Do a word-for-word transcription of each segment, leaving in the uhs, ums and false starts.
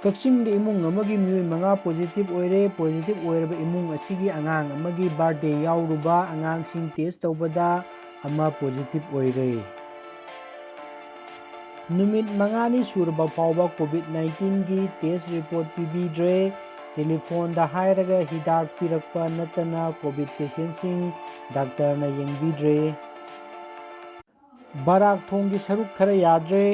ꯀꯛꯆꯤꯡꯗ ꯏꯃꯨꯡ ꯑꯃꯒꯤ ꯃꯤꯑꯣꯏ ꯃꯉꯥ positive ꯑꯣꯏꯔꯦ꯫ Positive ꯑꯣꯏꯔꯕ ꯏꯃꯨꯡ ꯑꯁꯤꯒꯤ ꯑꯉꯥꯡ ꯑꯃꯒꯤ birthday ꯌꯥꯎꯔꯨꯕ ꯑꯉꯥꯡꯁꯤꯡ test ꯇꯧꯕꯗ ꯑꯃ positive ꯑꯣꯏꯔꯦ꯫ ꯅꯨꯃꯤꯠ ꯃꯉꯥꯅꯤ ꯁꯨꯔꯕ ꯐꯥꯎꯕ COVID nineteenꯒꯤ test report ꯄꯤꯕꯤꯗ꯭ꯔꯦ꯫ Telephoneꯗ ꯍꯥꯏꯔꯒ ꯍꯤꯗꯥꯛ ꯄꯤꯔꯛꯄ ꯅꯠꯇꯅ COVID patientꯁꯤꯡ doctorꯅ ꯌꯦꯡꯕꯤꯗ꯭ꯔꯦ꯫ ꯕꯔꯥꯛ ꯊꯣꯡꯒꯤ ꯁꯔꯨꯛ ꯈꯔ ꯌꯥꯗ꯭ꯔꯦ꯫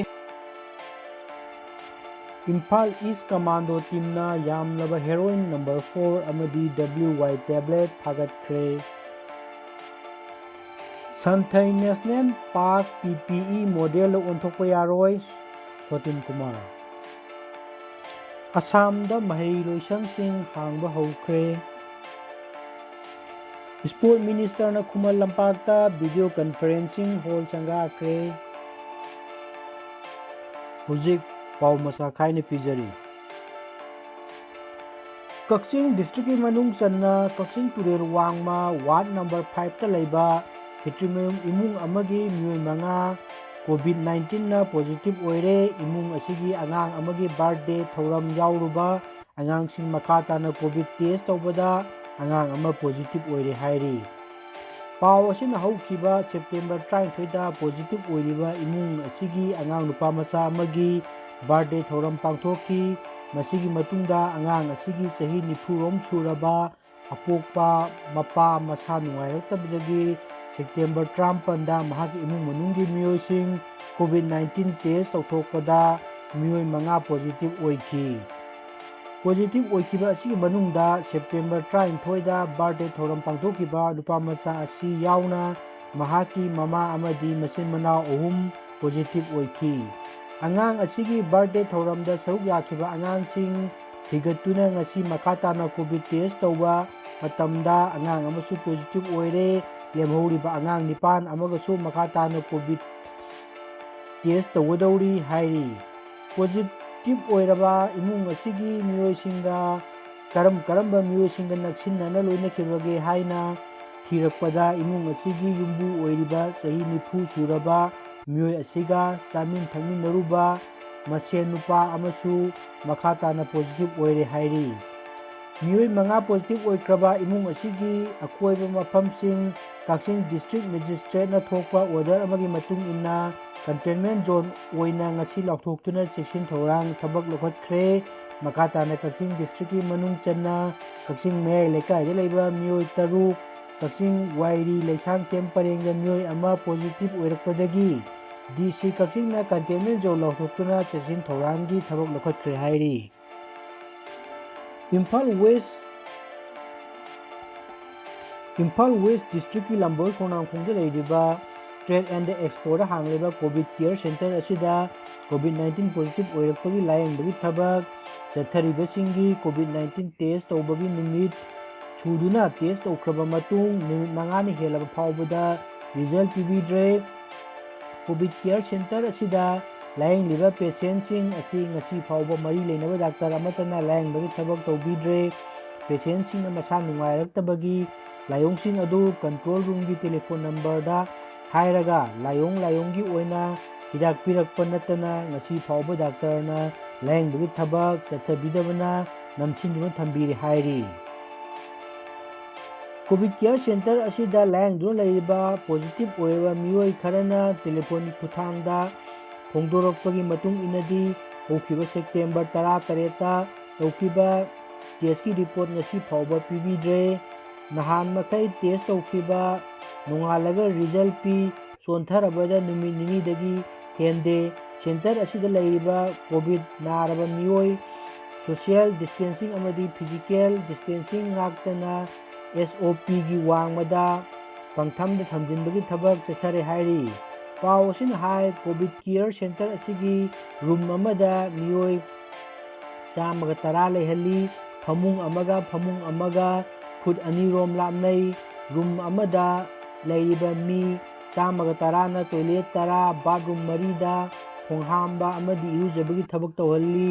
ꯏꯝꯐꯥꯜ East Commando teamꯅ ꯌꯥꯝꯂꯕ heroin number four ꯑꯃꯗꯤ W Y tablet ꯐꯥꯒꯠꯈ꯭ꯔꯦ꯫ ꯁꯟꯊꯩ National Park P P E modelꯗ ꯑꯣꯟꯊꯣꯛꯄ ꯌꯥꯔꯣꯏ, ꯁꯣꯇꯤꯟ ꯀꯨꯃꯥꯔ꯫ ꯑꯁꯥꯝꯗ ꯃꯍꯩꯂꯣꯏꯁꯪꯁꯤꯡ ꯍꯥꯡꯕ ꯍꯧꯈ꯭ꯔꯦ꯫ Sport Ministerꯅ ꯈꯨꯃꯟ ꯂꯝꯄꯥꯛꯇ video conferencing hall ꯁꯪꯒꯥꯈ꯭ꯔꯦ꯫ ꯍꯧꯖꯤꯛ ꯄꯥꯎ ꯃꯆꯥ ꯈꯥꯏꯅ ꯄꯤꯖꯔꯤ꯫ ꯀꯛꯆꯤꯡ districtꯀꯤ ꯃꯅꯨꯡ ꯆꯟꯅ ꯀꯛꯆꯤꯡ ꯇꯨꯔꯦꯜ ꯋꯥꯡꯃ ward number fiveꯇ ꯂꯩꯕ ꯈꯦꯇ꯭ꯔꯤꯃꯌꯨꯝ ꯏꯃꯨꯡ ꯑꯃꯒꯤ ꯃꯤꯑꯣꯏ ꯃꯉꯥ COVID nineteenꯅ positive ꯑꯣꯏꯔꯦ꯫ ꯏꯃꯨꯡ ꯑꯁꯤꯒꯤ ꯑꯉꯥꯡ ꯑꯃꯒꯤ birthday ꯊꯧꯔꯝ ꯌꯥꯎꯔꯨꯕ ꯑꯉꯥꯡꯁꯤꯡ ꯃꯈꯥ ꯇꯥꯅ COVID test ꯇꯧꯕꯗ ꯑꯉꯥꯡ ꯑꯃ positive ꯑꯣꯏꯔꯦ ꯍꯥꯏꯔꯤ꯫ ꯄꯥꯎ ꯑꯁꯤꯅ ꯍꯧꯈꯤꯕ September ꯇꯔꯥꯅꯤꯊꯣꯏꯗ positive ꯑꯣꯏꯔꯤꯕ ꯏꯃꯨꯡ ꯑꯁꯤꯒꯤ ꯑꯉꯥꯡ ꯅꯨꯄꯥ ꯃꯆꯥ ꯑꯃꯒꯤ birthday ꯊꯧꯔꯝ ꯄꯥꯡꯊꯣꯛꯈꯤ꯫ ꯃꯁꯤꯒꯤ ꯃꯇꯨꯡꯗ ꯑꯉꯥꯡ ꯑꯁꯤꯒꯤ ꯆꯍꯤ ꯅꯤꯐꯨ ꯔꯣꯝ ꯁꯨꯔꯕ ꯑꯄꯣꯛꯄ ꯃꯄꯥ ꯃꯁꯥ ꯅꯨꯡꯉꯥꯏꯔꯛꯇꯕꯗꯒꯤ September ꯇꯔꯥꯃꯥꯄꯟꯗ ꯃꯍꯥꯛꯀꯤ ꯏꯃꯨꯡ ꯃꯅꯨꯡꯒꯤ ꯃꯤꯑꯣꯏꯁꯤꯡ COVID nineteen test ꯇꯧꯊꯣꯛꯄꯗ ꯃꯤꯑꯣꯏ ꯃꯉꯥ positive ꯑꯣꯏꯈꯤ꯫ Positive ꯑꯣꯏꯈꯤꯕ ꯑꯁꯤꯒꯤ ꯃꯅꯨꯡꯗ September ꯇꯔꯥꯅꯤꯊꯣꯏꯗ birthday ꯊꯧꯔꯝ ꯄꯥꯡꯊꯣꯛꯈꯤꯕ ꯅꯨꯄꯥ ꯃꯆꯥ ꯑꯁꯤ ꯌꯥꯎꯅ ꯃꯍꯥꯛꯀꯤ ꯃꯃꯥ ꯑꯃꯗꯤ ꯃꯆꯤꯟ ꯃꯅꯥꯎ ꯑꯍꯨꯝ positive ꯑꯣꯏꯈꯤ꯫ ꯑꯉꯥꯡ ꯑꯁꯤꯒꯤ birthday ꯊꯧꯔꯝꯗ ꯁꯔꯨꯛ ꯌꯥꯈꯤꯕ ꯑꯉꯥꯡꯁꯤꯡ ꯊꯤꯒꯠꯇꯨꯅ ꯉꯁꯤ ꯃꯈꯥ ꯇꯥꯅ COVID test ꯇꯧꯕ ꯃꯇꯝꯗ ꯑꯉꯥꯡ ꯑꯃꯁꯨ positive ꯑꯣꯏꯔꯦ꯫ ꯂꯦꯝꯍꯧꯔꯤꯕ ꯑꯉꯥꯡ ꯅꯤꯄꯥꯟ ꯑꯃꯒꯁꯨ ꯃꯈꯥ ꯇꯥꯅ COVID test ꯇꯧꯒꯗꯧꯔꯤ ꯍꯥꯏꯔꯤ꯫ Positive ꯑꯣꯏꯔꯕ ꯏꯃꯨꯡ ꯑꯁꯤꯒꯤ ꯃꯤꯑꯣꯏꯁꯤꯡꯒ ꯀꯔꯝ ꯀꯔꯝꯕ ꯃꯤꯑꯣꯏꯁꯤꯡꯒ ꯅꯛꯁꯤꯟꯅꯅ ꯂꯣꯏꯅꯈꯤꯕꯒꯦ ꯍꯥꯏꯅ ꯊꯤꯔꯛꯄꯗ ꯏꯃꯨꯡ ꯑꯁꯤꯒꯤ ꯌꯨꯝꯕꯨ ꯑꯣꯏꯔꯤꯕ ꯆꯍꯤ ꯅꯤꯐꯨ ꯁꯨꯔꯕ ꯃꯤꯑꯣꯏ ꯑꯁꯤꯒ ꯆꯥꯃꯤꯟ ꯊꯛꯃꯤꯟꯅꯔꯨꯕ ꯃꯁꯦꯟ ꯅꯨꯄꯥ ꯑꯃꯁꯨ ꯃꯈꯥ ꯇꯥꯅ positive ꯑꯣꯏꯔꯦ ꯍꯥꯏꯔꯤ꯫ ꯃꯤꯑꯣꯏ ꯃꯉꯥ positive ꯑꯣꯏꯈ꯭ꯔꯕ ꯏꯃꯨꯡ ꯑꯁꯤꯒꯤ ꯑꯀꯣꯏꯕ ꯃꯐꯝꯁꯤꯡ ꯀꯛꯆꯤꯡ district magistrateꯅ ꯊꯣꯛꯄ order ꯑꯃꯒꯤ ꯃꯇꯨꯡ ꯏꯟꯅ containment zone ꯑꯣꯏꯅ ꯉꯁꯤ ꯂꯥꯎꯊꯣꯛꯇꯨꯅ ꯆꯦꯛꯁꯤꯟ ꯊꯧꯔꯥꯡ ꯊꯕꯛ ꯂꯧꯈꯠꯈ꯭ꯔꯦ꯫ ꯃꯈꯥ ꯇꯥꯅ ꯀꯛꯆꯤꯡ districtꯀꯤ ꯃꯅꯨꯡ ꯆꯟꯅ ꯀꯛꯆꯤꯡ ꯃꯌꯥꯏ ꯂꯩꯀꯥꯏꯗ ꯂꯩꯕ ꯃꯤꯑꯣꯏ ꯇꯔꯨꯛ, ꯀꯛꯆꯤꯡ ꯋꯥꯏꯔꯤ ꯂꯩꯁꯥꯡꯊꯦꯝ ꯄꯔꯦꯡꯗ ꯃꯤꯑꯣꯏ ꯑꯃ positive ꯑꯣꯏꯔꯛꯄꯗꯒꯤ DC ꯀꯛꯆꯤꯡꯅ containment zone ꯂꯥꯎꯊꯣꯛꯇꯨꯅ ꯆꯦꯛꯁꯤꯟ ꯊꯧꯔꯥꯡꯒꯤ ꯊꯕꯛ ꯂꯧꯈꯠꯈ꯭ꯔꯦ ꯍꯥꯏꯔꯤ꯫ ꯏꯝꯐꯥꯜ West, ꯏꯝꯐꯥꯜ West districtꯀꯤ ꯂꯝꯕꯣꯏ ꯈꯣꯡꯅꯥꯡꯈꯣꯡꯗ ꯂꯩꯔꯤꯕ Trade and Expoꯗ ꯍꯥꯡꯂꯤꯕ COVID care center ꯑꯁꯤꯗ COVID nineteen positive ꯑꯣꯏꯔꯛꯄꯒꯤ ꯂꯥꯌꯦꯡꯕꯒꯤ ꯊꯕꯛ ꯆꯠꯊꯔꯤꯕꯁꯤꯡꯒꯤ COVID nineteen test ꯇꯧꯕꯒꯤ ꯅꯨꯃꯤꯠ ꯁꯨꯗꯨꯅ test ꯇꯧꯈ꯭ꯔꯕ ꯃꯇꯨꯡ ꯅꯨꯃꯤꯠ ꯃꯉꯥꯅꯤ ꯍꯦꯜꯂꯕ ꯐꯥꯎꯕꯗ result ꯄꯤꯕꯤꯗ꯭ꯔꯦ꯫ COVID care center ꯑꯁꯤꯗ ꯂꯥꯌꯦꯡꯂꯤꯕ patientꯁꯤꯡ ꯑꯁꯤ ꯉꯁꯤ ꯐꯥꯎꯕ ꯃꯔꯤ ꯂꯩꯅꯕ doctor ꯑꯃꯠꯇꯅ ꯂꯥꯌꯦꯡꯕꯒꯤ ꯊꯕꯛ ꯇꯧꯕꯤꯗ꯭ꯔꯦ꯫ Patientꯁꯤꯡꯅ ꯃꯁꯥ ꯅꯨꯡꯉꯥꯏꯔꯛꯇꯕꯒꯤ ꯂꯥꯏꯑꯣꯡꯁꯤꯡ ꯑꯗꯨ control roomꯒꯤ telephone numberꯗ ꯍꯥꯏꯔꯒ ꯂꯥꯏꯑꯣꯡ ꯂꯥꯏꯑꯣꯡꯒꯤ ꯑꯣꯏꯅ ꯍꯤꯗꯥꯛ ꯄꯤꯔꯛꯄ ꯅꯠꯇꯅ ꯉꯁꯤ ꯐꯥꯎꯕ doctorꯅ ꯂꯥꯌꯦꯡꯕꯒꯤ ꯊꯕꯛ ꯆꯠꯊꯕꯤꯗꯕꯅ ꯅꯝꯁꯤꯟꯗꯨꯅ ꯊꯝꯕꯤꯔꯦ ꯍꯥꯏꯔꯤ꯫ COVID care center ꯑꯁꯤꯗ ꯂꯥꯌꯦꯡꯗꯨꯅ ꯂꯩꯔꯤꯕ positive ꯑꯣꯏꯔꯕ ꯃꯤꯑꯣꯏ ꯈꯔꯅ telephone ꯈꯨꯠꯊꯥꯡꯗ ꯐꯣꯡꯗꯣꯔꯛꯄꯒꯤ ꯃꯇꯨꯡ ꯏꯟꯅꯗꯤ ꯍꯧꯈꯤꯕ September ꯇꯔꯥ ꯇꯔꯦꯠꯇ ꯇꯧꯈꯤꯕ testꯀꯤ report ꯉꯁꯤ ꯐꯥꯎꯕ ꯄꯤꯕꯤꯗ꯭ꯔꯦ꯫ ꯅꯍꯥꯟ ꯃꯈꯩ test ꯇꯧꯈꯤꯕ ꯅꯣꯡꯉꯥꯜꯂꯒ result ꯄꯤ, ꯆꯣꯟꯊꯔꯕꯗ ꯅꯨꯃꯤꯠ ꯅꯤꯅꯤꯗꯒꯤ ꯍꯦꯟꯗꯦ꯫ Center ꯑꯁꯤꯗ ꯂꯩꯔꯤꯕ COVID ꯅꯥꯔꯕ ꯃꯤꯑꯣꯏ social distancing ꯑꯃꯗꯤ physical distancing ꯉꯥꯛꯇꯅ SOPꯒꯤ ꯋꯥꯡꯃꯗ ꯄꯪꯊꯝꯗ ꯊꯝꯖꯤꯟꯕꯒꯤ ꯊꯕꯛ ꯆꯠꯊꯔꯦ ꯍꯥꯏꯔꯤ꯫ ꯄꯥꯎ ꯑꯁꯤꯅ ꯍꯥꯏ, COVID care center ꯑꯁꯤꯒꯤ room ꯑꯃꯗ ꯃꯤꯑꯣꯏ ꯆꯥꯝꯃꯒ ꯇꯔꯥ ꯂꯩꯍꯜꯂꯤ꯫ ꯐꯃꯨꯡ ꯑꯃꯒ ꯐꯃꯨꯡ ꯑꯃꯒ ꯐꯨꯠ ꯑꯅꯤꯔꯣꯝ ꯂꯥꯞꯅꯩ꯫ Room ꯑꯃꯗ ꯂꯩꯔꯤꯕ ꯃꯤ ꯆꯥꯝꯃꯒ ꯇꯔꯥꯅ toilet ꯇꯔꯥ, bathroom ꯃꯔꯤꯗ ꯈꯣꯡꯍꯥꯝꯕ ꯑꯃꯗꯤ ꯏꯔꯨꯖꯕꯒꯤ ꯊꯕꯛ ꯇꯧꯍꯜꯂꯤ꯫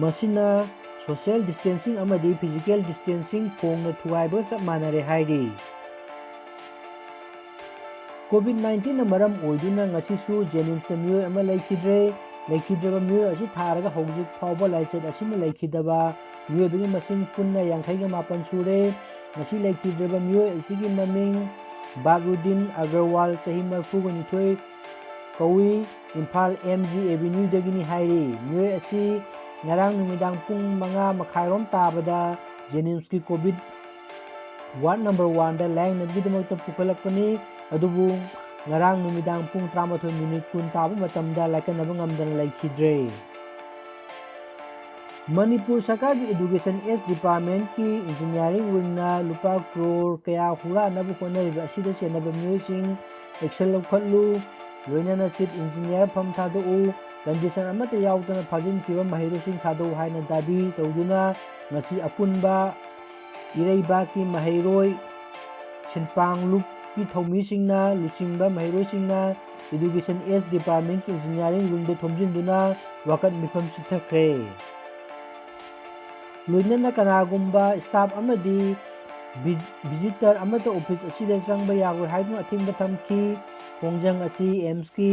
ꯃꯁꯤꯅ social distancing ꯑꯃꯗꯤ physical distancing ꯊꯣꯡꯅ ꯊꯨꯒꯥꯏꯕꯒ ꯆꯞ ꯃꯥꯟꯅꯔꯦ ꯍꯥꯏꯔꯤ꯫ COVID nineteenꯅ ꯃꯔꯝ ꯑꯣꯏꯗꯨꯅ ꯉꯁꯤꯁꯨ JNIMSꯇ ꯃꯤꯑꯣꯏ ꯑꯃ ꯂꯩꯈꯤꯗ꯭ꯔꯦ꯫ ꯂꯩꯈꯤꯗ꯭ꯔꯕ ꯃꯤꯑꯣꯏ ꯑꯁꯤ ꯊꯥꯔꯒ ꯍꯧꯖꯤꯛ ꯐꯥꯎꯕ ꯂꯥꯏꯆꯠ ꯑꯁꯤꯅ ꯂꯩꯈꯤꯗꯕ ꯃꯤꯑꯣꯏꯕꯒꯤ ꯃꯁꯤꯡ ꯄꯨꯟꯅ ꯌꯥꯡꯈꯩꯒ ꯃꯥꯄꯟ ꯁꯨꯔꯦ꯫ ꯉꯁꯤ ꯂꯩꯈꯤꯗ꯭ꯔꯕ ꯃꯤꯑꯣꯏ ꯑꯁꯤꯒꯤ ꯃꯃꯤꯡ ꯕꯥꯒꯔꯨꯗꯤꯟ ꯑꯒꯔꯋꯥꯜ, ꯆꯍꯤ ꯃꯔꯤꯐꯨꯒ ꯅꯤꯊꯣꯏ ꯀꯧꯏ, ꯏꯝꯐꯥꯜ ꯑꯦꯝ ꯖꯤ ꯑꯦꯚꯦꯅ꯭ꯌꯨꯗꯒꯤꯅꯤ ꯍꯥꯏꯔꯤ꯫ ꯃꯤꯑꯣꯏ ꯑꯁꯤ ꯉꯔꯥꯡ ꯅꯨꯃꯤꯗꯥꯡ ꯄꯨꯡ ꯃꯉꯥ ꯃꯈꯥꯏꯔꯣꯝ ꯇꯥꯕꯗ ꯖꯦꯅꯤꯝꯁꯀꯤ ꯀꯣꯚꯤꯗ ꯋꯥꯔꯗ ꯅꯝꯕꯔ ꯋꯥꯟꯗ ꯂꯥꯌꯦꯡꯅꯕꯒꯤꯗꯃꯛꯇ ꯄꯨꯈꯠꯂꯛꯄꯅꯤ꯫ ꯑꯗꯨꯕꯨ ꯉꯔꯥꯡ ꯅꯨꯃꯤꯗꯥꯡ ꯄꯨꯡ ꯇꯔꯥꯃꯥꯊꯣꯏ ꯃꯤꯅꯤꯠ ꯀꯨꯟ ꯇꯥꯕ ꯃꯇꯝꯗ ꯂꯥꯏꯀꯠꯅꯕ ꯉꯝꯗꯅ ꯂꯩꯈꯤꯗ꯭ꯔꯦ꯫ ꯃꯅꯤꯄꯨꯔ ꯁꯔꯀꯥꯔꯒꯤ ꯏꯗꯨꯀꯦꯁꯟ ꯑꯦꯁ ꯗꯤꯄꯥꯔꯠꯃꯦꯟꯠꯀꯤ ꯏꯟꯖꯤꯅꯤꯌꯥꯔꯤꯡ ꯋꯤꯡꯅ ꯂꯨꯄꯥ ꯀ꯭ꯔꯣꯔ ꯀꯌꯥ ꯍꯨꯔꯥꯟꯅꯕ ꯍꯣꯠꯅꯔꯤꯕ ꯑꯁꯤꯗ ꯆꯦꯟꯅꯕ ꯃꯤꯑꯣꯏꯁꯤꯡ ꯑꯦꯛꯁꯟ ꯂꯧꯈꯠꯂꯨ, ꯂꯣꯏꯅꯅ ꯆꯤꯐ ꯏꯟꯖꯤꯅꯤꯌꯥꯔ ꯐꯝ ꯊꯥꯗꯣꯛꯎ, ꯀꯟꯗꯤꯁꯟ ꯑꯃꯠꯇ ꯌꯥꯎꯗꯅ ꯐꯥꯖꯤꯟꯈꯤꯕ ꯃꯍꯩꯔꯣꯏꯁꯤꯡ ꯊꯥꯗꯣꯛꯎ ꯍꯥꯏꯅ ꯗꯥꯕꯤ ꯇꯧꯗꯨꯅ ꯉꯁꯤ ꯑꯄꯨꯟꯕ ꯏꯔꯩꯕꯥꯛꯀꯤ ꯃꯍꯩꯔꯣꯏ ꯁꯤꯟꯄꯥꯡꯂꯨꯞꯀꯤ ꯊꯧꯃꯤꯁꯤꯡꯅ ꯂꯨꯆꯤꯡꯕ ꯃꯍꯩꯔꯣꯏꯁꯤꯡꯅ ꯏꯗꯨꯀꯦꯁꯟ ꯑꯦꯁ ꯗꯤꯄꯥꯔꯠꯃꯦꯟꯠꯀꯤ ꯏꯟꯖꯤꯅꯤꯌꯥꯔꯤꯡ ꯋꯤꯡꯗ ꯊꯣꯝꯖꯤꯟꯗꯨꯅ ꯋꯥꯀꯠ ꯃꯤꯐꯝ ꯆꯠꯊꯈ꯭ꯔꯦ꯫ ꯂꯣꯏꯅꯅ ꯀꯅꯥꯒꯨꯝꯕ ꯁ꯭ꯇꯥꯐ ꯑꯃꯗꯤ ꯚꯤ-, ꯚꯤꯖꯤꯇꯔ ꯑꯃꯠꯇ ꯑꯣꯐꯤꯁ ꯑꯁꯤꯗ ꯆꯪꯕ ꯌꯥꯔꯣꯏ ꯍꯥꯏꯗꯨꯅ ꯑꯊꯤꯡꯕ ꯊꯝꯈꯤ꯫ ꯈꯣꯡꯖꯪ ꯑꯁꯤ ꯑꯦꯝꯁꯀꯤ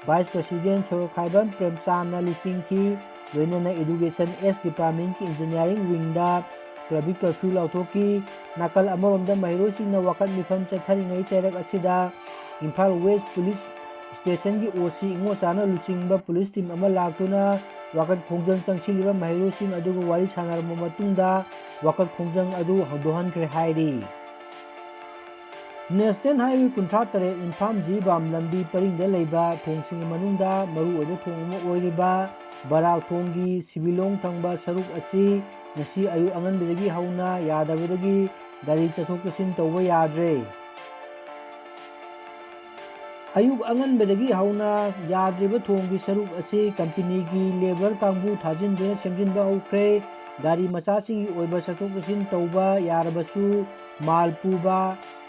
ꯚꯥꯏꯁ ꯄ꯭ꯔꯁꯤꯗꯦꯟꯠ ꯁꯣꯔꯣꯛꯈꯥꯏꯕꯝ ꯄ꯭ꯔꯦꯝꯆꯥꯟꯅ ꯂꯨꯆꯤꯡꯈꯤ꯫ ꯂꯣꯏꯅꯅ education as ꯗꯤꯄꯥꯔꯠꯃꯦꯟꯠꯀꯤ engineering ꯋꯤꯡꯗ traffic curfew ꯂꯥꯎꯊꯣꯛꯈꯤ꯫ ꯅꯥꯀꯜ ꯑꯃꯔꯣꯝꯗ ꯃꯍꯩꯔꯣꯏꯁꯤꯡꯅ ꯋꯥꯀꯠ ꯃꯤꯐꯝ ꯆꯠꯊꯔꯤꯉꯩ ꯆꯩꯔꯛ ꯑꯁꯤꯗ ꯏꯝꯐꯥꯜ ꯋꯦꯁ ꯄꯨꯂꯤꯁ ꯁ꯭ꯇꯦꯁꯟꯒꯤ ꯑꯣ ꯁꯤ ꯏꯉꯣꯆꯥꯅ ꯂꯨꯆꯤꯡꯕ ꯄꯨꯂꯤꯁ ꯇꯤꯝ ꯑꯃ ꯂꯥꯛꯇꯨꯅ ꯋꯥꯀꯠ ꯈꯣꯡꯖꯪ ꯆꯪꯁꯤꯜꯂꯤꯕ ꯃꯍꯩꯔꯣꯏꯁꯤꯡ ꯑꯗꯨꯒ ꯋꯥꯔꯤ ꯁꯥꯟꯅꯔꯕ ꯃꯇꯨꯡꯗ ꯋꯥꯀꯠ ꯈꯣꯡꯖꯪ ꯑꯗꯨ ꯍꯧꯗꯣꯛꯍꯟꯈ꯭ꯔꯦ ꯍꯥꯏꯔꯤ꯫ ꯅꯦꯁꯅꯦꯜ ꯍꯥꯏꯋꯦ ꯀꯨꯟꯊ꯭ꯔꯥ ꯇꯔꯦꯠ ꯏꯝꯐꯥꯜ ꯖꯤꯔꯤꯕꯥꯝ ꯂꯝꯕꯤ ꯄꯔꯤꯡꯗ ꯂꯩꯕ ꯊꯣꯡꯁꯤꯡꯒꯤ ꯃꯅꯨꯡꯗ ꯃꯔꯨꯑꯣꯏꯕ ꯊꯣꯡ ꯑꯃ ꯑꯣꯏꯔꯤꯕ ꯕꯔꯥꯛ ꯊꯣꯡꯒꯤ ꯁꯤꯕꯤꯂꯣꯡ ꯊꯪꯕ ꯁꯔꯨꯛ ꯑꯁꯤ ꯉꯁꯤ ꯑꯌꯨꯛ ꯑꯉꯟꯕꯗꯒꯤ ꯍꯧꯅ ꯌꯥꯗꯕꯗꯒꯤ ꯒꯥꯔꯤ ꯆꯠꯊꯣꯛ ꯆꯠꯁꯤꯟ ꯇꯧꯕ ꯌꯥꯗ꯭ꯔꯦ꯫ ꯑꯌꯨꯛ ꯑꯉꯟꯕꯗꯒꯤ ꯍꯧꯅ ꯌꯥꯗ꯭ꯔꯤꯕ ꯊꯣꯡꯒꯤ ꯁꯔꯨꯛ ꯑꯁꯤ ꯀꯝꯄꯦꯅꯤꯒꯤ ꯂꯦꯕꯔ ꯀꯥꯡꯕꯨ ꯊꯥꯖꯤꯟꯗꯨꯅ ꯁꯦꯝꯖꯤꯟꯕ ꯍꯧꯈ꯭ꯔꯦ꯫ ꯒꯥꯔꯤ ꯃꯆꯥꯁꯤꯡꯒꯤ ꯑꯣꯏꯕ ꯆꯠꯊꯣꯛ ꯆꯠꯁꯤꯟ ꯇꯧꯕ ꯌꯥꯔꯕꯁꯨ ꯃꯥꯜ ꯄꯨꯕ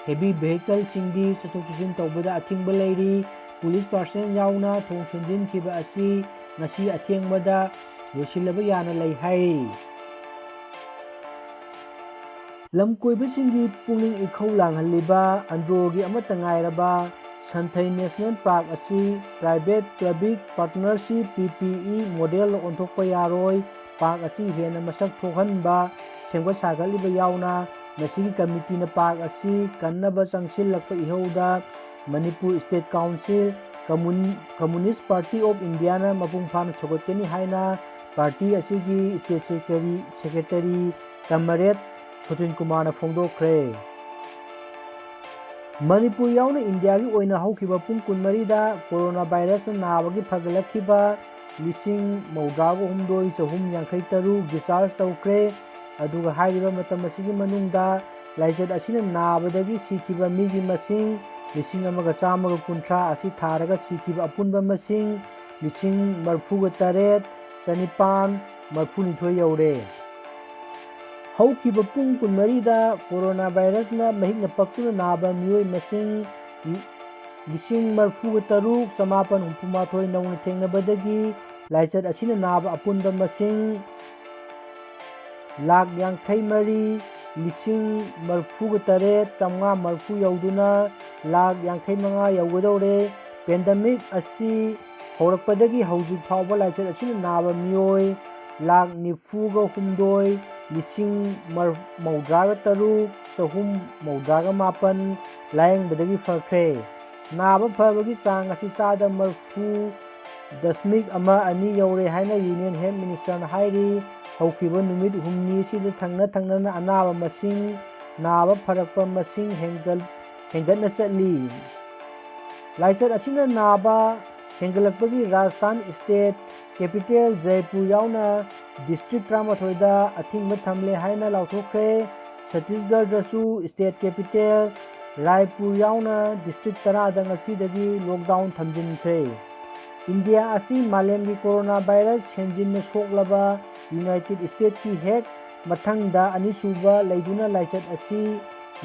ꯍꯦꯚꯤ ꯚꯦꯍꯤꯀꯜꯁꯤꯡꯗꯤ ꯆꯠꯊꯣꯛ ꯆꯠꯁꯤꯟ ꯇꯧꯕꯗ ꯑꯊꯤꯡꯕ ꯂꯩꯔꯤ꯫ ꯄꯨꯂꯤꯁ ꯄꯥꯔꯁꯅꯦꯜ ꯌꯥꯎꯅ ꯊꯣꯡ ꯁꯦꯝꯖꯤꯟꯈꯤꯕ ꯑꯁꯤ ꯉꯁꯤ ꯑꯊꯦꯡꯕꯗ ꯂꯣꯏꯁꯤꯜꯂꯕ ꯌꯥꯅ ꯂꯩ ꯍꯥꯏꯔꯤ꯫ ꯂꯝꯀꯣꯏꯕꯁꯤꯡꯒꯤ ꯄꯨꯛꯅꯤꯡ ꯏꯈꯧ ꯂꯥꯡꯍꯜꯂꯤꯕ ꯑꯟꯗ꯭ꯔꯣꯒꯤ ꯑꯃꯠꯇ ꯉꯥꯏꯔꯕ ꯁꯟꯊꯩ National Park ꯑꯁꯤ Private Public Partnership, P P P, ꯃꯣꯗꯦꯜꯗ ꯑꯣꯟꯊꯣꯛꯄ ꯌꯥꯔꯣꯏ꯫ ꯄꯥꯔꯛ ꯑꯁꯤ ꯍꯦꯟꯅ ꯃꯁꯛ ꯊꯣꯛꯍꯟꯕ, ꯁꯦꯝꯒꯠ ꯁꯥꯒꯠꯂꯤꯕ ꯌꯥꯎꯅ ꯃꯁꯤꯒꯤ ꯀꯃꯤꯇꯤꯅ ꯄꯥꯔꯛ ꯑꯁꯤ ꯀꯟꯅꯕ ꯆꯪꯁꯤꯜꯂꯛꯄ ꯏꯍꯧꯗ Manipur State Council, Commun-, Communist Party of Indiaꯅ ꯃꯄꯨꯡ ꯐꯥꯅ ꯁꯧꯒꯠꯀꯅꯤ ꯍꯥꯏꯅ ꯄꯥꯔꯇꯤ ꯑꯁꯤꯒꯤ State Secretary, Secretary Comrade ꯁꯣꯇꯤꯟ ꯀꯨꯃꯥꯔꯅ ꯐꯣꯡꯗꯣꯛꯈ꯭ꯔꯦ꯫ ꯃꯅꯤꯄꯨꯔ ꯌꯥꯎꯅ ꯏꯟꯗꯤꯌꯥꯒꯤ ꯑꯣꯏꯅ ꯍꯧꯈꯤꯕ ꯄꯨꯡ ꯀꯨꯟꯃꯔꯤꯗ corona virusꯅ ꯅꯥꯕꯒꯤ ꯐꯒꯠꯂꯛꯈꯤꯕ ꯂꯤꯁꯤꯡ ꯃꯧꯗ꯭ꯔꯥꯒ ꯍꯨꯝꯗꯣꯏ ꯆꯍꯨꯝ ꯌꯥꯡꯈꯩ ꯇꯔꯨꯛ discharge ꯇꯧꯈ꯭ꯔꯦ꯫ ꯑꯗꯨꯒ ꯍꯥꯏꯔꯤꯕ ꯃꯇꯝ ꯑꯁꯤꯒꯤ ꯃꯅꯨꯡꯗ ꯂꯥꯏꯆꯠ ꯑꯁꯤꯅ ꯅꯥꯕꯗꯒꯤ ꯁꯤꯈꯤꯕ ꯃꯤꯒꯤ ꯃꯁꯤꯡ ꯂꯤꯁꯤꯡ ꯑꯃꯒ ꯆꯥꯝꯃꯒ ꯀꯨꯟꯊ꯭ꯔꯥ ꯑꯁꯤ ꯊꯥꯔꯒ ꯁꯤꯈꯤꯕ ꯑꯄꯨꯟꯕ ꯃꯁꯤꯡ ꯂꯤꯁꯤꯡ ꯃꯔꯐꯨꯒ ꯇꯔꯦꯠ ꯆꯅꯤꯄꯥꯟ ꯃꯔꯐꯨꯅꯤꯊꯣꯏ ꯌꯧꯔꯦ꯫ ꯍꯧꯈꯤꯕ ꯄꯨꯡ ꯀꯨꯟꯃꯔꯤꯗ corona virusꯅ ꯃꯍꯤꯛꯅ ꯄꯛꯇꯨꯅ ꯅꯥꯕ ꯃꯤꯑꯣꯏ ꯃꯁꯤꯡ ꯂꯤꯁꯤꯡ ꯃꯔꯐꯨꯒ ꯇꯔꯨꯛ ꯆꯃꯥꯄꯟ ꯍꯨꯝꯐꯨꯃꯥꯊꯣꯏ ꯅꯧꯅ ꯊꯦꯡꯅꯕꯗꯒꯤ ꯂꯥꯏꯆꯠ ꯑꯁꯤꯅ ꯅꯥꯕ ꯑꯄꯨꯟꯕ ꯃꯁꯤꯡ ꯂꯥꯈ ꯌꯥꯡꯈꯩ ꯃꯔꯤ ꯂꯤꯁꯤꯡ ꯃꯔꯐꯨꯒ ꯇꯔꯦꯠ ꯆꯥꯝꯃꯉꯥ ꯃꯔꯐꯨ ꯌꯧꯗꯨꯅ ꯂꯥꯈ ꯌꯥꯡꯈꯩ ꯃꯉꯥ ꯌꯧꯒꯗꯧꯔꯦ꯫ Pandemic ꯑꯁꯤ ꯍꯧꯔꯛꯄꯗꯒꯤ ꯍꯧꯖꯤꯛ ꯐꯥꯎꯕ ꯂꯥꯏꯆꯠ ꯑꯁꯤꯅ ꯅꯥꯕ ꯃꯤꯑꯣꯏ ꯂꯥꯈ ꯅꯤꯐꯨꯒ ꯍꯨꯝꯗꯣꯏ ꯂꯤꯁꯤꯡ ꯃꯔ-, ꯃꯧꯗ꯭ꯔꯥꯒ ꯇꯔꯨꯛ ꯆꯍꯨꯝ ꯃꯧꯗ꯭ꯔꯥꯒ ꯃꯥꯄꯟ ꯂꯥꯌꯦꯡꯕꯗꯒꯤ ꯐꯈ꯭ꯔꯦ꯫ ꯅꯥꯕ ꯐꯕꯒꯤ ꯆꯥꯡ ꯑꯁꯤ ꯆꯥꯗ ꯃꯔꯐꯨ ꯗꯁꯃꯤꯛ ꯑꯃ ꯑꯅꯤ ꯌꯧꯔꯦ ꯍꯥꯏꯅ Union Health Ministerꯅ ꯍꯥꯏꯔꯤ꯫ ꯍꯧꯈꯤꯕ ꯅꯨꯃꯤꯠ ꯍꯨꯝꯅꯤ ꯑꯁꯤꯗ ꯊꯪꯅ ꯊꯪꯅꯅ ꯑꯅꯥꯕ ꯃꯁꯤꯡ, ꯅꯥꯕ ꯐꯔꯛꯄ ꯃꯁꯤꯡ ꯍꯦꯟꯒꯠ-, ꯍꯦꯟꯒꯠꯅ ꯆꯠꯂꯤ꯫ ꯂꯥꯏꯆꯠ ꯑꯁꯤꯅ ꯅꯥꯕ ꯍꯦꯟꯒꯠꯂꯛꯄꯒꯤ ꯔꯥꯖꯁꯊꯥꯟ State Capital ꯖꯥꯏꯄꯨꯔ ꯌꯥꯎꯅ district ꯇꯔꯥꯃꯥꯊꯣꯏꯗ ꯑꯊꯤꯡꯕ ꯊꯝꯂꯦ ꯍꯥꯏꯅ ꯂꯥꯎꯊꯣꯛꯈ꯭ꯔꯦ꯫ ꯆꯇꯤꯁꯒꯔꯗꯁꯨ State Capital ꯔꯥꯏꯄꯨꯔ ꯌꯥꯎꯅ district ꯇꯔꯥꯗ ꯉꯁꯤꯗꯒꯤ lockdown ꯊꯝꯖꯤꯟꯈ꯭ꯔꯦ꯫ ꯏꯟꯗꯤꯌꯥ ꯑꯁꯤ ꯃꯥꯂꯦꯝꯒꯤ corona virus ꯍꯦꯟꯖꯤꯟꯅ ꯁꯣꯛꯂꯕ United Statesꯀꯤ ꯍꯦꯛ ꯃꯊꯪꯗ ꯑꯅꯤꯁꯨꯕ ꯂꯩꯗꯨꯅ ꯂꯥꯏꯆꯠ ꯑꯁꯤ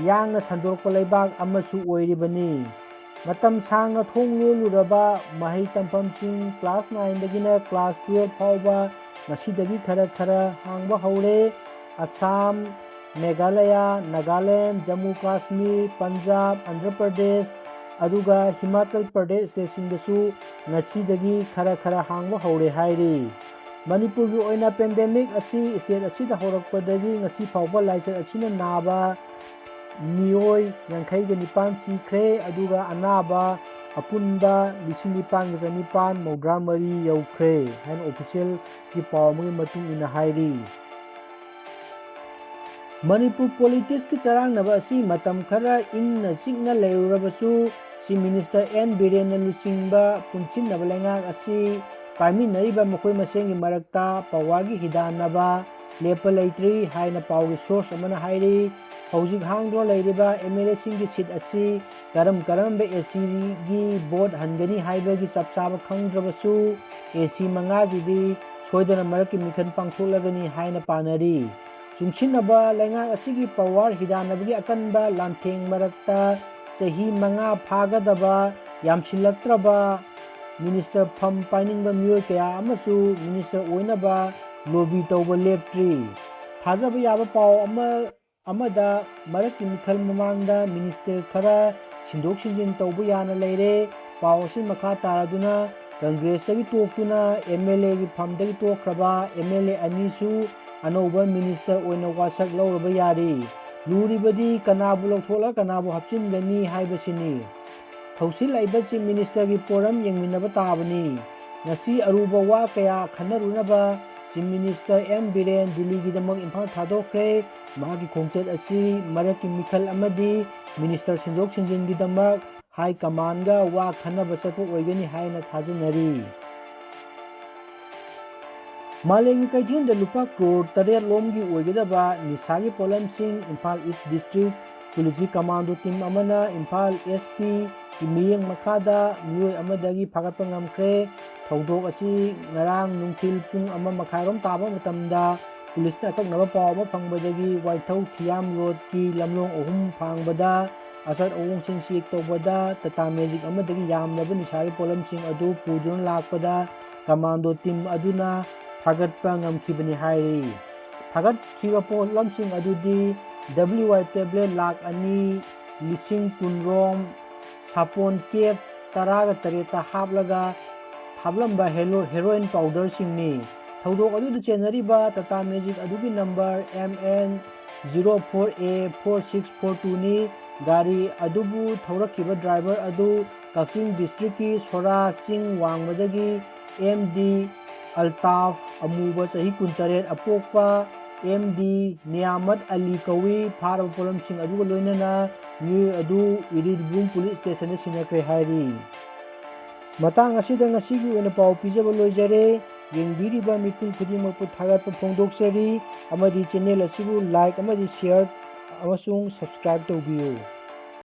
ꯌꯥꯡꯅ ꯁꯟꯗꯣꯔꯛꯄ ꯂꯩꯕꯥꯛ ꯑꯃꯁꯨ ꯑꯣꯏꯔꯤꯕꯅꯤ꯫ ꯃꯇꯝ ꯁꯥꯡꯅ ꯊꯣꯡ ꯂꯣꯜꯂꯨꯔꯕ ꯃꯍꯩ ꯇꯝꯐꯝꯁꯤꯡ class nineꯗꯒꯤꯅ class twelve ꯐꯥꯎꯕ ꯉꯁꯤꯗꯒꯤ ꯈꯔ ꯈꯔ ꯍꯥꯡꯕ ꯍꯧꯔꯦ꯫ ꯑꯁꯥꯝ, ꯃꯦꯘꯥꯂꯌꯥ, ꯅꯥꯒꯥꯂꯦꯟ, ꯖꯝꯃꯨ ꯀꯥꯁꯃꯤꯔ, ꯄꯟꯖꯥꯕ, ꯑꯟꯙ꯭ꯔ ꯄ꯭ꯔꯗꯦꯁ, ꯑꯗꯨꯒ ꯍꯤꯃꯥꯆꯜ ꯄ꯭ꯔꯗꯦꯁ ꯁ꯭ꯇꯦꯠꯁꯤꯡꯗꯁꯨ ꯉꯁꯤꯗꯒꯤ ꯈꯔ ꯈꯔ ꯍꯥꯡꯕ ꯍꯧꯔꯦ ꯍꯥꯏꯔꯤ꯫ ꯃꯅꯤꯄꯨꯔꯒꯤ ꯑꯣꯏꯅ ꯄꯦꯟꯗꯦꯃꯤꯛ ꯑꯁꯤ ꯁ꯭ꯇꯦꯠ ꯑꯁꯤꯗ ꯍꯧꯔꯛꯄꯗꯒꯤ ꯉꯁꯤ ꯐꯥꯎꯕ ꯂꯥꯏꯆꯠ ꯑꯁꯤꯅ ꯅꯥꯕ ꯃꯤꯑꯣꯏ ꯌꯥꯡꯈꯩꯒ ꯅꯤꯄꯥꯟ ꯁꯤꯈ꯭ꯔꯦ, ꯑꯗꯨꯒ ꯑꯅꯥꯕ ꯑꯄꯨꯟꯕ ꯂꯤꯁꯤꯡ ꯅꯤꯄꯥꯟꯒ ꯆꯅꯤꯄꯥꯟ ꯃꯧꯗ꯭ꯔꯥ ꯃꯔꯤ ꯌꯧꯈ꯭ꯔꯦ ꯍꯥꯏꯅ ꯑꯣꯐꯤꯁꯤꯌꯦꯜꯒꯤ ꯄꯥꯎ ꯑꯃꯒꯤ ꯃꯇꯨꯡ ꯏꯟꯅ ꯍꯥꯏꯔꯤ꯫ ꯃꯅꯤꯄꯨꯔ ꯄꯣꯂꯤꯇꯤꯛꯁꯀꯤ ꯆꯔꯥꯡꯅꯕ ꯑꯁꯤ ꯃꯇꯝ ꯈꯔ ꯏꯪꯅ ꯆꯤꯛꯅ ꯂꯩꯔꯨꯔꯕꯁꯨ, ꯆꯤꯐ ꯃꯤꯅꯤꯁꯇꯔ ꯑꯦꯟ ꯕꯤꯔꯦꯟꯅ ꯂꯨꯆꯤꯡꯕ ꯄꯨꯟꯁꯤꯟꯅꯕ ꯂꯩꯉꯥꯛ ꯑꯁꯤ ꯄꯥꯏꯃꯤꯟꯅꯔꯤꯕ ꯃꯈꯣꯏ ꯃꯁꯦꯟꯒꯤ ꯃꯔꯛꯇ ꯄꯥꯋꯔꯒꯤ ꯍꯤꯗꯥꯟꯅꯕ ꯂꯦꯞꯄ ꯂꯩꯇ꯭ꯔꯤ ꯍꯥꯏꯅ ꯄꯥꯎꯒꯤ ꯁꯣꯔꯁ ꯑꯃꯅ ꯍꯥꯏꯔꯤ꯫ ꯍꯧꯖꯤꯛ ꯍꯥꯡꯗꯨꯅ ꯂꯩꯔꯤꯕ ꯑꯦꯝ ꯑꯦꯜ ꯑꯦꯁꯤꯡꯒꯤ ꯁꯤꯠ ꯑꯁꯤ ꯀꯔꯝ ꯀꯔꯝꯕ ꯑꯦ ꯁꯤꯒꯤ ꯚꯣꯠ ꯍꯟꯒꯅꯤ ꯍꯥꯏꯕꯒꯤ ꯆꯞ ꯆꯥꯕ ꯈꯪꯗ꯭ꯔꯕꯁꯨ, ꯑꯦ ꯁꯤ ꯃꯉꯥꯒꯤꯗꯤ ꯁꯣꯏꯗꯅ ꯃꯔꯛꯀꯤ ꯃꯤꯈꯜ ꯄꯥꯡꯊꯣꯛꯂꯒꯅꯤ ꯍꯥꯏꯅ ꯄꯥꯅꯔꯤ꯫ ꯆꯨꯡꯁꯤꯟꯅꯕ ꯂꯩꯉꯥꯛ ꯑꯁꯤꯒꯤ ꯄꯥꯋꯔ ꯍꯤꯗꯥꯟꯅꯕꯒꯤ ꯑꯀꯟꯕ ꯂꯥꯟꯊꯦꯡ ꯃꯔꯛꯇ ꯆꯍꯤ ꯃꯉꯥ ꯐꯥꯒꯗꯕ ꯌꯥꯝꯁꯤꯜꯂꯛꯇ꯭ꯔꯕ ꯃꯤꯅꯤꯁꯇꯔ ꯐꯝ ꯄꯥꯏꯅꯤꯡꯕ ꯃꯤꯑꯣꯏ ꯀꯌꯥ ꯑꯃꯁꯨ ꯃꯤꯅꯤꯁꯇꯔ ꯑꯣꯏꯅꯕ ꯂꯣꯕꯤ ꯇꯧꯕ ꯂꯦꯞꯇ꯭ꯔꯤ꯫ ꯊꯥꯖꯕ ꯌꯥꯕ ꯄꯥꯎ ꯑꯃ, ꯑꯃꯗ ꯃꯔꯛꯀꯤ ꯃꯤꯈꯜ ꯃꯃꯥꯡꯗ ꯃꯤꯅꯤꯁꯇꯔ ꯈꯔ ꯁꯤꯟꯗꯣꯛ ꯁꯤꯟꯖꯤꯟ ꯇꯧꯕ ꯌꯥꯅ ꯂꯩꯔꯦ꯫ ꯄꯥꯎ ꯑꯁꯤ ꯃꯈꯥ ꯇꯥꯔꯗꯨꯅ ꯀꯪꯒ꯭ꯔꯦꯁꯇꯒꯤ ꯇꯣꯛꯇꯨꯅ ꯑꯦꯝ ꯑꯦꯜ ꯑꯦꯒꯤ ꯐꯝꯗꯒꯤ ꯇꯣꯛꯈ꯭ꯔꯕ ꯑꯦꯝ ꯑꯦꯜ ꯑꯦ ꯑꯅꯤꯁꯨ ꯑꯅꯧꯕ ꯃꯤꯅꯤꯁꯇꯔ ꯑꯣꯏꯅ ꯋꯥꯁꯛ ꯂꯧꯔꯕ ꯌꯥꯔꯤ꯫ ꯂꯨꯔꯤꯕꯗꯤ ꯀꯅꯥꯕꯨ ꯂꯧꯊꯣꯛꯂꯒ ꯀꯅꯥꯕꯨ ꯍꯥꯞꯆꯤꯟꯒꯅꯤ ꯍꯥꯏꯕꯁꯤꯅꯤ꯫ ꯊꯧꯁꯤꯜꯂꯛꯏꯕ ꯆꯤꯐ ꯃꯤꯅꯤꯁꯇꯔꯒꯤ ꯄꯣꯔꯝ ꯌꯦꯡꯃꯤꯟꯅꯕ ꯇꯥꯕꯅꯤ꯫ ꯉꯁꯤ ꯑꯔꯨꯕ ꯋꯥ ꯀꯌꯥ ꯈꯟꯅꯔꯨꯅꯕ ꯆꯤꯐ ꯃꯤꯅꯤꯁꯇꯔ ꯑꯦꯟ ꯕꯤꯔꯦꯟ ꯗꯤꯜꯂꯤꯒꯤꯗꯃꯛ ꯏꯝꯐꯥꯜ ꯊꯥꯗꯣꯛꯈ꯭ꯔꯦ꯫ ꯃꯍꯥꯛꯀꯤ ꯈꯣꯡꯆꯠ ꯑꯁꯤ ꯃꯔꯛꯀꯤ ꯃꯤꯈꯜ ꯑꯃꯗꯤ ꯃꯤꯅꯤꯁꯇꯔ ꯁꯤꯟꯗꯣꯛ ꯁꯤꯟꯖꯤꯟꯒꯤꯗꯃꯛ ꯍꯥꯏ ꯀꯃꯥꯟꯒ ꯋꯥ ꯈꯟꯅꯕ ꯆꯠꯄ ꯑꯣꯏꯒꯅꯤ ꯍꯥꯏꯅ ꯊꯥꯖꯅꯔꯤ꯫ ꯃꯥꯂꯦꯝꯒꯤ ꯀꯩꯊꯦꯜꯗ ꯂꯨꯄꯥ ꯀ꯭ꯔꯣꯔ ꯇꯔꯦꯠ ꯂꯣꯝꯒꯤ ꯑꯣꯏꯒꯗꯕ ꯅꯤꯁꯥꯒꯤ ꯄꯣꯠꯂꯝꯁꯤꯡ ꯏꯝꯐꯥꯜ ꯏꯁ ꯗꯤꯁꯇ꯭ꯔꯤꯛ ꯄꯨꯂꯤꯁꯀꯤ ꯀꯃꯥꯟꯗꯣ ꯇꯤꯝ ꯑꯃꯅ ꯏꯝꯐꯥꯜ ꯑꯦꯁ ꯄꯤꯒꯤ ꯃꯤꯠꯌꯦꯡ ꯃꯈꯥꯗ ꯃꯤꯑꯣꯏ ꯑꯃꯗꯒꯤ ꯐꯥꯒꯠꯄ ꯉꯝꯈ꯭ꯔꯦ꯫ ꯊꯧꯗꯣꯛ ꯑꯁꯤ ꯉꯔꯥꯡ ꯅꯨꯡꯊꯤꯜ ꯄꯨꯡ ꯑꯃ ꯃꯈꯥꯏꯔꯣꯝ ꯇꯥꯕ ꯃꯇꯝꯗ ꯄꯨꯂꯤꯁꯅ ꯑꯀꯛꯅꯕ ꯄꯥꯎ ꯑꯃ ꯐꯪꯕꯗꯒꯤ ꯋꯥꯏꯊꯧ ꯊꯤꯌꯥꯝ ꯔꯣꯗꯀꯤ ꯂꯝꯂꯣꯡ ꯑꯍꯨꯝ ꯐꯥꯡꯕꯗ ꯑꯆꯠ ꯑꯋꯣꯡꯁꯤꯡ ꯆꯦꯛ ꯇꯧꯕꯗ ꯇꯥꯇꯥ ꯃꯦꯖꯤꯛ ꯑꯃꯗꯒꯤ ꯌꯥꯝꯂꯕ ꯅꯤꯁꯥꯒꯤ ꯄꯣꯠꯂꯝꯁꯤꯡ ꯑꯗꯨ ꯄꯨꯗꯨꯅ ꯂꯥꯛꯄꯗ ꯀꯃꯥꯟꯗꯣ ꯇꯤꯝ ꯑꯗꯨꯅ ꯐꯥꯒꯠꯄ ꯉꯝꯈꯤꯕꯅꯤ ꯍꯥꯏꯔꯤ꯫ ꯐꯥꯒꯠꯈꯤꯕ ꯄꯣꯠꯂꯝꯁꯤꯡ ꯑꯗꯨꯗꯤ ꯗꯕ꯭ꯂꯤꯎ ꯑꯥꯏ ꯇꯦꯕ꯭ꯂꯦꯠ ꯂꯥꯈ ꯑꯅꯤ ꯂꯤꯁꯤꯡ ꯀꯨꯟꯔꯣꯝ, ꯁꯥꯄꯣꯟ ꯀꯦꯞ ꯇꯔꯥꯒ ꯇꯔꯦꯠꯇ ꯍꯥꯞꯂꯒ ꯍꯥꯞꯂꯝꯕ ꯍꯦꯂꯣ-, ꯍꯦꯔꯣꯏꯟ ꯄꯥꯎꯗꯔꯁꯤꯡꯅꯤ꯫ ꯊꯧꯗꯣꯛ ꯑꯗꯨꯗ ꯆꯦꯟꯅꯔꯤꯕ ꯇꯥꯇꯥ ꯃꯦꯖꯤꯛ ꯑꯗꯨꯒꯤ number M N zero four A four six four ꯇꯨꯅꯤ꯫ ꯒꯥꯔꯤ ꯑꯗꯨꯕꯨ ꯊꯧꯔꯛꯈꯤꯕ ꯗ꯭ꯔꯥꯏꯚꯔ ꯑꯗꯨ ꯀꯛꯆꯤꯡ ꯗꯤꯁꯇ꯭ꯔꯤꯛꯀꯤ ꯁꯣꯔꯥ ꯆꯤꯡ ꯋꯥꯡꯃꯗꯒꯤ ꯑꯦꯝ ꯗꯤ ꯑꯜꯇꯥꯐ ꯑꯃꯨꯕ ꯆꯍꯤ ꯀꯨꯟꯇꯔꯦꯠ ꯑꯄꯣꯛꯄ ꯑꯦꯝ ꯗꯤ ꯅꯤꯌꯥꯃꯠ ꯑꯂꯤ ꯀꯧꯏ꯫ ꯐꯥꯔꯕ ꯄꯣꯠꯂꯝꯁꯤꯡ ꯑꯗꯨꯒ ꯂꯣꯏꯅꯅ ꯃꯤꯑꯣꯏ ꯑꯗꯨ ꯏꯔꯤꯕꯨꯡ ꯄꯨꯂꯤꯁ ꯁ꯭ꯇꯦꯁꯟꯗ ꯁꯤꯟꯅꯈ꯭ꯔꯦ ꯍꯥꯏꯔꯤ꯫ ꯃꯇꯥꯡ ꯑꯁꯤꯗ ꯉꯁꯤꯒꯤ ꯑꯣꯏꯅ ꯄꯥꯎ ꯄꯤꯖꯕ ꯂꯣꯏꯖꯔꯦ꯫ ꯌꯦꯡꯕꯤꯔꯤꯕ ꯃꯤꯄꯨꯝ ꯈꯨꯗꯤꯡꯃꯛꯄꯨ ꯊꯥꯒꯠꯄ ꯐꯣꯡꯗꯣꯛꯆꯔꯤ ꯑꯃꯗꯤ ꯆꯦꯅꯦꯜ ꯑꯁꯤꯕꯨ ꯂꯥꯏꯛ ꯑꯃꯗꯤ ꯁꯤꯌꯔ ꯑꯃꯁꯨꯡ ꯁꯕꯁꯀ꯭ꯔꯥꯏꯕ ꯇꯧꯕꯤꯌꯨ꯫